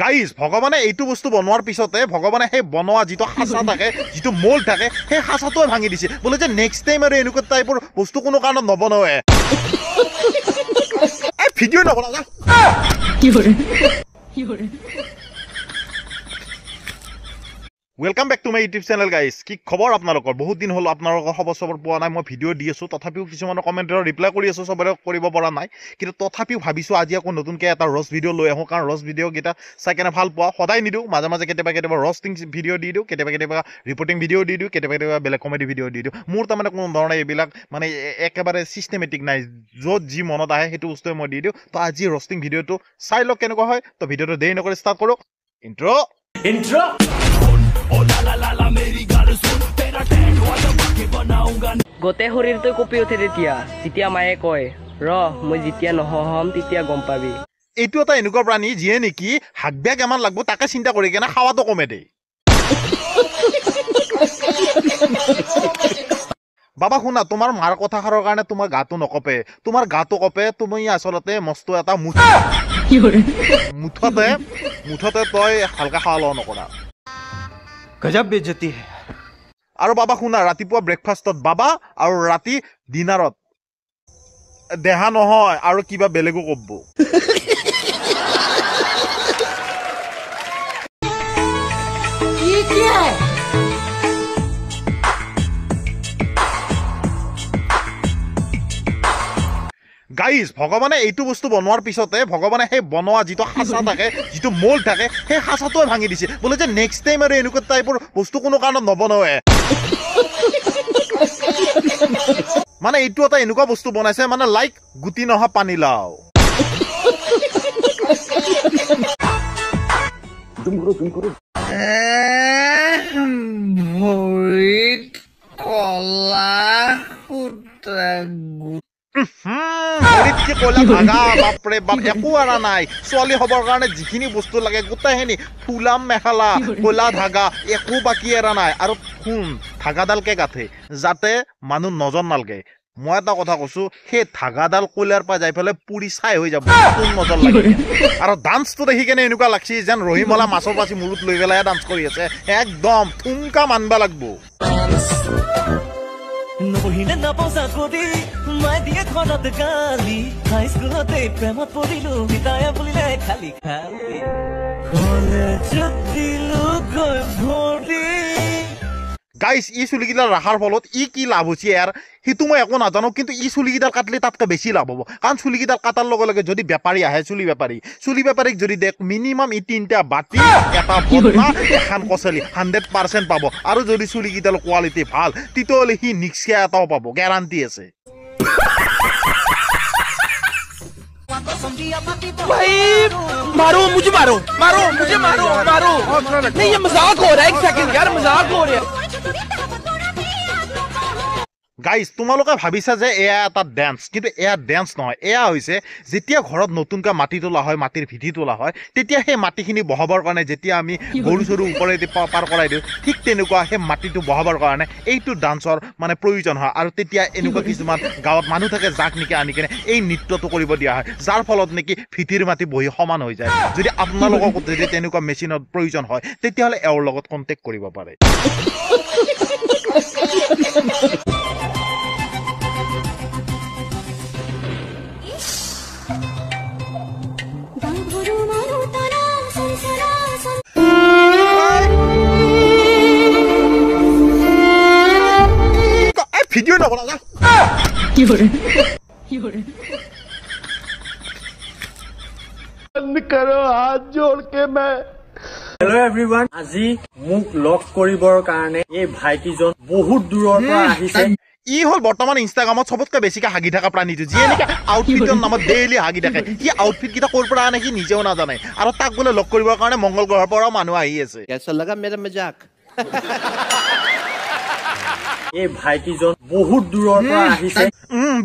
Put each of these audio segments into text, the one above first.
Guys ভগৱানে এইটো বস্তু বনোৱাৰ পিছতে ভগৱানে সেই বনোৱা যিটো সাঁচা থাকে, যিটো মোল থাকে, সেই সাঁচাটোৱে ভাঙি দিছে বোলে যে নেক্সট টাইম আৰু এনেকুৱা টাইপৰ বস্তু কোনো কাৰণত নবনাৱে। এই ভিডিঅ' নবনা যা। Welcome back to my YouTube channel guys. কি খবৰ আপোনালোকৰ? বহুত দিন হ'ল আপোনালোকৰ খবৰ চবৰ পোৱা নাই। মই ভিডিঅ' দি আছোঁ, তথাপিও কিছুমানৰ কমেণ্টৰ ৰিপ্লাই কৰি আছোঁ, চবৰে কৰিব পৰা নাই। কিন্তু তথাপিও ভাবিছোঁ আজি আকৌ নতুনকৈ এটা ৰছ ভিডিঅ' লৈ আহোঁ, কাৰণ ৰছ ভিডিঅ'কেইটা চাই কেনে ভাল পোৱা। সদায় নিদিওঁ, মাজে মাজে কেতিয়াবা কেতিয়াবা ৰষ্টিং ভিডিঅ' দি দিওঁ, কেতিয়াবা কেতিয়াবা ৰিপৰ্টিং ভিডিঅ' দি দিওঁ, কেতিয়াবা কেতিয়াবা বেলেগ কমেডি ভিডিঅ' দি দিওঁ। মোৰ তাৰমানে কোনো ধৰণে এইবিলাক মানে একেবাৰে চিষ্টেমেটিক নাই, য'ত যি মনত আহে সেইটো বস্তুৱে মই দি দিওঁ। তো আজি ৰষ্টিং ভিডিঅ'টো চাই লওক কেনেকুৱা হয়। তো ভিডিঅ'টো দেৰি নকৰি ষ্টাৰ্ট কৰোঁ। ইণ্ট্ৰ' ইণ্ট্ৰ' গোটেই শৰীৰটো কঁপি উঠে তেতিয়া, যেতিয়া মায়ে কয় ৰ মই যেতিয়া নহম তেতিয়া গম পাবি। এইটো এটা এনেকুৱা প্ৰাণী যিয়ে নেকি হাক বেগ এমান লাগব তাকে চিন্তা কৰি কেনে খাৱাটো কমে দেই। বাবা শুনা, তোমাৰ মাৰ কথাষাৰৰ কাৰণে তোমাৰ গাটো নকপে, তোমাৰ গাটো কপে। তুমি আচলতে মস্ত এটা মুঠতে মুঠতে তই হালকা খাৱা লোৱা নকৰা, গজব বেজতি হে। আৰু বাবা শুনা, ৰাতিপুৱা ব্ৰেকফাষ্টত বাবা আৰু ৰাতি ডিনাৰত দেহা নহয় আৰু কিবা বেলেগো কব। গাইজ ভগৱানে এইটো বস্তু বনোৱাৰ পিছতে ভগৱানে সেই বনোৱা যিটো সাঁচা থাকে, যিটো মোল থাকে, সেই সাঁচাটোৱে ভাঙি দিছে বোলে যে নেক্সট টাইম আৰু এনেকুৱা টাইপৰ বস্তু কোনো কাৰণত নবনাৱে। মানে এইটো এটা এনেকুৱা বস্তু বনাইছে, মানে লাইক গুটি নহা পানীলাও। বাপৰে বাপ, একো এৰা নাই। ছোৱালী হ'বৰ কাৰণে যিখিনি বস্তু লাগে গোটেইখিনি, ফুলাম মেখেলা, ক'লা ধাগা, একো বাকী এৰা নাই। আৰু শুন, ধাগাডালকে গাঁঠে যাতে মানুহ নজৰ নালাগে। মই এটা কথা কৈছো, সেই ধাগাডাল কয়লাৰ পৰা যাই পেলাই পুৰি ছাই হৈ যাব, কোন নজৰ লাগে। আৰু ডান্সটো দেখি কেনে এনেকুৱা লাগছি যেন ৰহিমলা মাছৰ পাচি মূৰত লৈ পেলাই ডান্স কৰি আছে। একদম থুমকা মানবা লাগব। নপঢ়িলে নাপাওঁ চাকৰি, মায়ে দিয়ে ঘৰত গালি, হাইস্কুলতে প্ৰেমত পৰিলো, পিতায়ে বুলিলে খালি খালি, কলেজত দিলো গৈ ভৰি। গাইজ ই চুলিকেইডাল ৰখাৰ ফলত ই কি লাভ হৈছে ইয়াৰ সেইটো মই একো নাজানো, কিন্তু ই চুলিকেইডাল কাটিলে তাতকৈ বেছি লাভ হ'ব। কাৰণ চুলিকেইডাল কাটাৰ লগে লগে যদি বেপাৰী আহে, চুলি বেপাৰী, চুলি বেপাৰীক যদি দেখ মিনিমাম ই 3টা বাতি, এটা বদনা, এখন কচলি 100% পাব। আৰু যদি চুলিকেইডাল কোৱালিটি ভাল, তেতিয়াহ'লে সি নিক্সিয়া এটাও পাব, গেৰাণ্টি আছে। भाई मारो मुझे, मारो मारो मुझे, मारो मारो, नहीं ये मजाक हो रहा है, एक सेकंड यार मजाक हो रहा है। গাইজ তোমালোকে ভাবিছা যে এয়া এটা ডেন্স, কিন্তু এয়া ডেন্স নহয়। এয়া হৈছে যেতিয়া ঘৰত নতুনকৈ মাটি তোলা হয়, মাটিৰ ভেটি তোলা হয়, তেতিয়া সেই মাটিখিনি বহাবৰ কাৰণে যেতিয়া আমি গৰু চৰু ওপৰেদি পাৰ কৰাই দিওঁ, ঠিক তেনেকুৱা সেই মাটিটো বহাবৰ কাৰণে এইটো ডান্সৰ মানে প্ৰয়োজন হয়। আৰু তেতিয়া এনেকুৱা কিছুমান গাঁৱত মানুহ থাকে যাক নেকি আনি কেনে এই নৃত্যটো কৰিব দিয়া হয়, যাৰ ফলত নেকি ভেটিৰ মাটি বহি সমান হৈ যায়। যদি আপোনালোকক যদি তেনেকুৱা মেচিনৰ প্ৰয়োজন হয়, তেতিয়াহ'লে এওঁৰ লগত কণ্টেক্ট কৰিব পাৰে। ভিডিঅ' নবনা যা। হেল্ল' এভৰিৱান, আজি মোক লগ কৰিবৰ কাৰণে এই ভাইটিজন বহুত দূৰৰ পৰা আহিছে। ই হ'ল বৰ্তমান ইনষ্টাগ্ৰামত চবতকৈ বেছিকৈ হাগি থকা প্ৰাণীটো, যিয়ে নেকি আউটফিটৰ নামত ডেইলি হাগি থাকে। সি আউটফিট কেইটা ক'ৰ পৰা আনে সি নিজেও নাজানে। আৰু তাক বোলে লগ কৰিবৰ কাৰণে মংগল গ্ৰহৰ পৰাও মানুহ আহি আছে। কেঁচা লগা মেৰা মজাক। এই ভাইটিজন বহুত দূৰৰ পৰা আহিছে।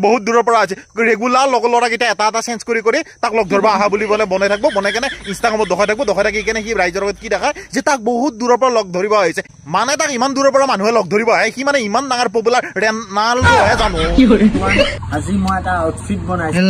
বহুত দূৰৰ পৰা আহিছে। ৰেগুলাৰ লগৰ ল'ৰাকেইটা এটা এটা চেঞ্জ কৰি কৰি তাক লগ ধৰিব আহা বুলি বোলে বনাই থাকিব, বনাই কেনে ইনষ্টাগ্ৰামত দেখাই থাকিব, দেখাই থাকি কেনে সি ৰাইজৰ আগত কি দেখায় যে তাক বহুত দূৰৰ পৰা লগ ধৰিব আহিছে। মানে তাক ইমান দূৰৰ পৰা মানুহে লগ ধৰিব আহে, সি মানে ইমান ডাঙৰ পপুলাৰ ৰেনাল্ডোহে জানো। আজি মই এটা আউটফিট বনাইছো।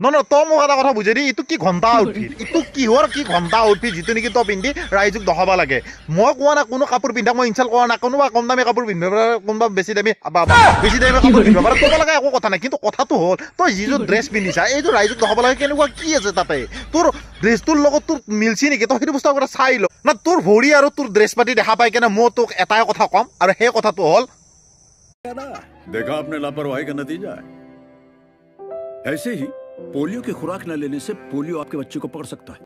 ন ন তই মোক এটা কথা বুজাই দি, এইটো কি ঘণ্টা আউটফিট, এইটো কিহৰ কি ঘণ্টা আউটফিট যিটো নেকি তই পিন্ধি ৰাইজক দেখাব লাগে। মই কোৱা নাই কোনো কাপোৰ পিন্ধাক মই ইনচাল্ট কৰা নাই, কোনোবা কম দামী কাপোৰ পিন্ধিব পাৰে, কোনোবা বেছি দামী কাপোৰ পিন্ধিব পাৰে, ক'ব লগা একো কথা নাই। কিন্তু কথাটো হ'ল তই যিযোৰ ড্ৰেছ পিন্ধিছা এইযোৰ ৰাইজক দেখাব লাগে কেনেকুৱা কি আছে তাতে, তোৰ ড্ৰেছটোৰ লগত তোৰ মিলছি নেকি, তই সেইটো বস্তু আগতে চাই ল না। তোৰ ভৰি আৰু তোৰ ড্ৰেছ পাতি দেখা পাই কেনে মই তোক এটাই কথা ক'ম, আৰু সেই কথাটো হ'ল দেখা আপনে লাপৰৱাহী কা নतीजा है। ऐसे ही पोलियो की खुराक न लेने से पोलियो आपके बच्चे को पकड़ सकता है।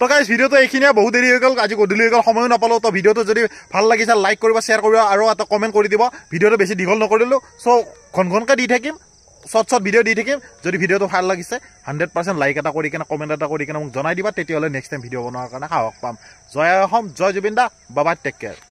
তো গাইজ ভিডিঅ'টো এইখিনিয়ে, বহুত দেৰি হৈ গ'ল, আজি গধূলি হৈ গ'ল, সময়ো নাপালোঁ। তো ভিডিঅ'টো যদি ভাল লাগিছে লাইক কৰিব, শ্বেয়াৰ কৰিব আৰু এটা কমেণ্ট কৰি দিব। ভিডিঅ'টো বেছি দীঘল নকৰিলোঁ, চ' ঘন ঘনকৈ দি থাকিম, শ্বৰ্ট শ্বৰ্ট ভিডিঅ' দি থাকিম। যদি ভিডিঅ'টো ভাল লাগিছে 100% লাইক এটা কৰি কেনে কমেণ্ট এটা কৰি কেনে মোক জনাই দিবা, তেতিয়াহ'লে নেক্সট টাইম ভিডিঅ' বনোৱাৰ কাৰণে সাহস পাম। জয় অসম, জয় জুবিন দা, বাবা, টেক কেয়াৰ।